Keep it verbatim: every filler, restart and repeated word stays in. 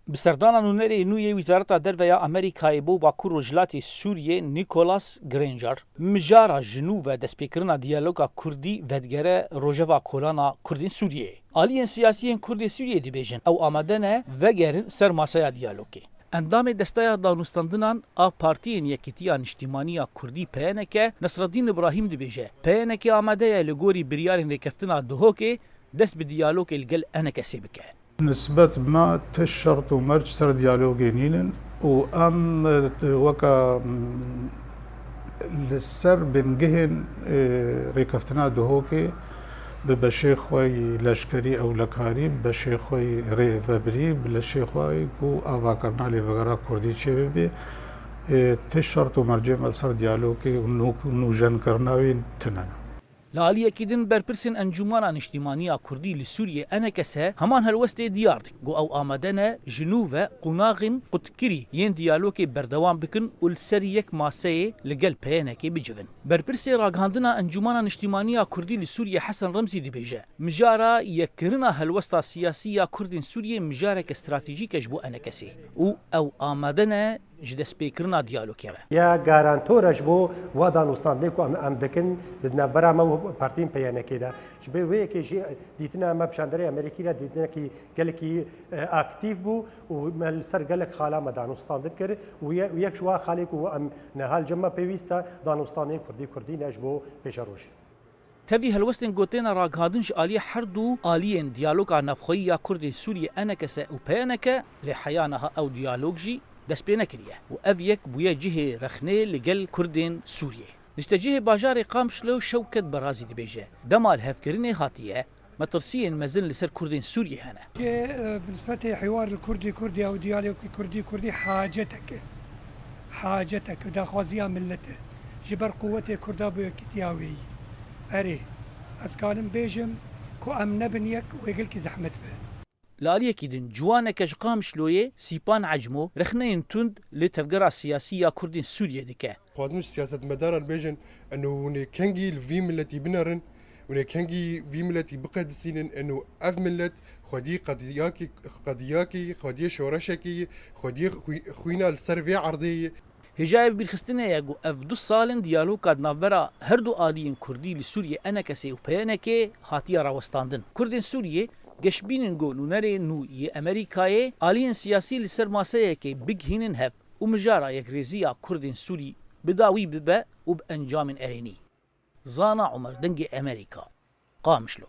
Bi serdana nûnerê nû yê Wizareta Derve ya Amerîkayê bo Bakur Rojhilatê Sûriyê Nicholas Granger, mijara ji nû ve destpêkirina diyaloga Kurdî vedigere rojeva kolana Kurdên Sûriyeyê. Aliyên siyasî yên Kurdê Sûriyê dibêjin ew amade ne vegerin ser masaya diyalogê. Endamê Desteya Danûstandinan a Partiyên Yekîtiya Niştimanî ya Kurdî P N K, Nesreddîn Îbrahîm dibêje, P N K amade ye li gorî biryarên rêkeftina Duhokê dest bi diyalogê li gel E N K S bike. Nisbet me ti şert û merc ser diyalogê nînin û em, e, weke, m, li ser bingehên, e, rêkeftina Duhokê bi beşê xwe yî leşkerî ewlekarî, bi beşê xwe yî rêvebirî, bi leşê xwe yî ku avakirina lêvegera Kurdî çêbibe, e, ti şert û mercê me li ser diyalogê û nû-, nûjenkirina wî tune ne. Li aliyekî din, berpirsên Encûmana Niştimanî ya Kurdî li Sûriyê, E N K S, heman helwestê diyar dikin ku ew amade ne ji nû ve qonaxên qutkirî yên diyalogê berdewam bikin û li ser yek maseyê li gel P N K bicivin. Berpirsê ragihandina Encûmana Niştimanî ya Kurdî li Sûriyê Hesen Remzî dibêje, mijara yekkirina helwesta siyasî ya Kurdên Sûriyê mijareke stratejîk e ji bo E N K S û ew amade ne ji destpêkirina diyalogê re. Ya garantor e ji bo wa danûstandinê ku em, em dikin li navbera me û partiyên P N K de. Ji bo wê yekê jî dîtina me bi çanderê Amerîkî re dîtinekî gelekî, e, aktîf bû û me li ser gelek xala me danûstandin kir û ye-, û yek ji wa xalê ku em niha li cem me pêwîst e, danûstandinên Kurdî Kurdî ne ji bo pêşerojê. Tevî helwestên gotêne ragihandin ji aliyê her du aliyên diyaloga navxweyî ya Kurdên Sûriyê E N K S û P N K, lê heya niha ew diyalog jî dest pê nekiriye û ev yek bûye cihê rexnê li gel Kurdên Sûriyê. Niştecihê bajarê Qamişlo Şewket Berazî dibêje, dema li hevkirinê hatiye, metirsiyên mezin li ser Kurdên Sûriyê hene. Yê, e, bi nisbetê hêwar li Kurdî Kurdî ew diyalogî Kurdî Kurdî hacetek e. Hacetek e, daxwaziya millet e. Ji ber quwetê Kurda bi yekîtiya wê yî. Erê, ez kanim bêjim ku em nebin yek wê gelkî zehmet be. Li aliyekî din, ciwaneke ji Qamişloyê, Sîpan Ecmo, rexneyên tund li tevgera siyasî ya Kurdên Sûriyê dike. Xwazim ji siyasetmedaran bêjin, eno hûn ê kengî li vî miletî binerin, hûn ê kengî vî miletî biqedisînin, eno ev milet xwedî qediyakî, qediyakî, xwediyê şoreşekî, xwediyê xwî-, xwîna li ser vê erdê ye. Hêjayê bibîrxistinê ye ku ev du sal in diyaloga di navbera her du aliyên Kurdî li Sûriyê E N K S û P N K hatiye rawestandin. Kurdên Sûriyê geşbînin ku nûnerê nû yê Amerîkayê aliyên siyasî li ser maseyekê bigihînin hev û mijara yekrêziya Kurdên Sûrî bi dawî bibe û bi encamên erênî. Zana Omer, Dengê Amerîka, Qamişlo.